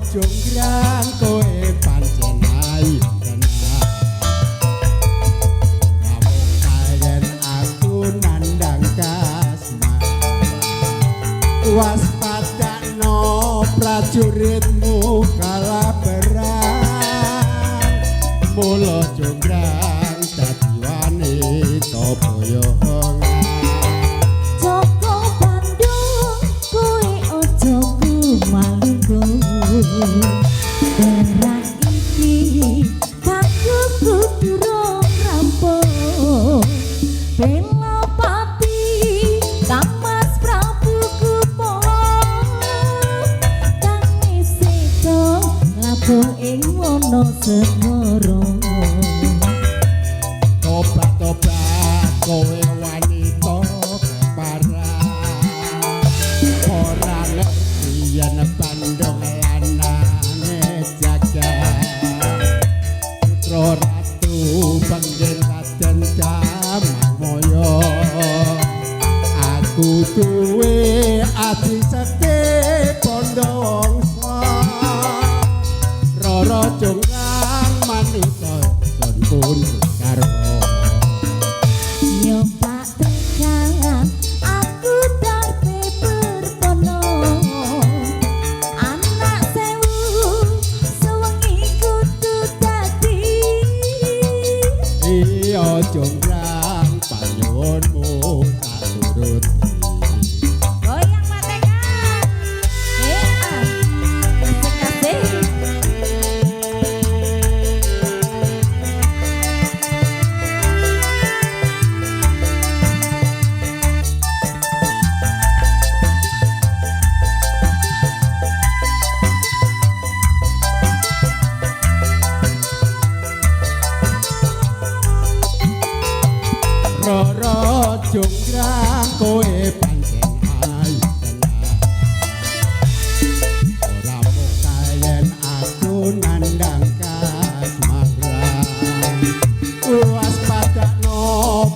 Jonggrang kowe pancen ayu tenan. Amung kayen aku nandhang kasmaran. Waspadakno prajuritmu kalah perang. Mula Jonggrang dadi wanita boyongan. Joko Bandung kowe aja kumalungguh. Perang iki kanggo kudu rampung. Belapati Kang Mas Prabu Kumala kang wis sedo labuh ing wana segara. Tobat-tobat kowe wanita keparang. Ora ngerti yen Bandung lanange jagat. Putra Ratu Pengging Raden Damangmaya. Aku duwe adi sekti Pandawangsa. Rara Jonggrang manungsa sun pun garwa. Yo Pak Tekan aku darpe perpono. Anak sewu sewengi kudu dadi. Iya Jonggrang panyuwunmu tak turuti. Goyang Pak Tekan. Asik asik. Rara Jonggrang kowe pancen ayu tenan. Ora mung kayen aku nandhang kasmaran. Waspadakno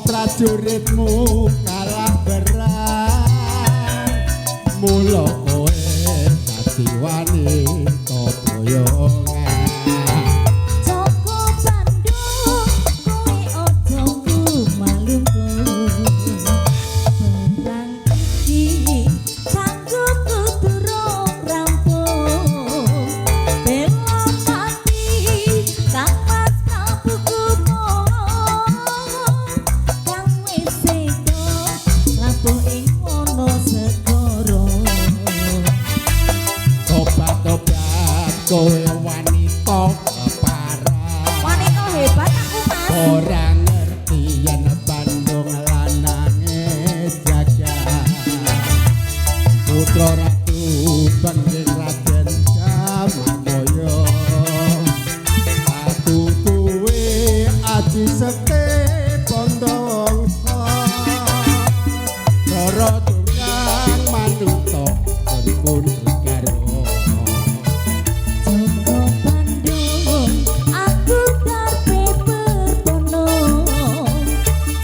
prajuritmu kalah perang. Mula kowe dadi wanita boyongan. Joko Bandung kowe aja kumalungguh. Perang iki kanggo kudu rampung. Belapati Kang Mas Prabu Kumala kang wis sedo labuh ing wana segara. Tobat-tobat kowe wanita keparang. Wanita hebat aku Mas. Ora ngerti yen Bandung lanange jagat. Putra Ratu Pengging Raden Damangmaya. Aku duwe aji sekti Pandawangsa. Rara Jonggrang manungsa sun pun garwa. Joko Bandung aku darpe perpono.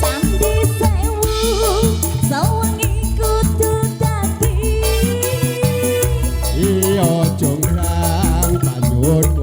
Candi sewu sewengi kudu dadi. Iya Jonggrang panyuwunmu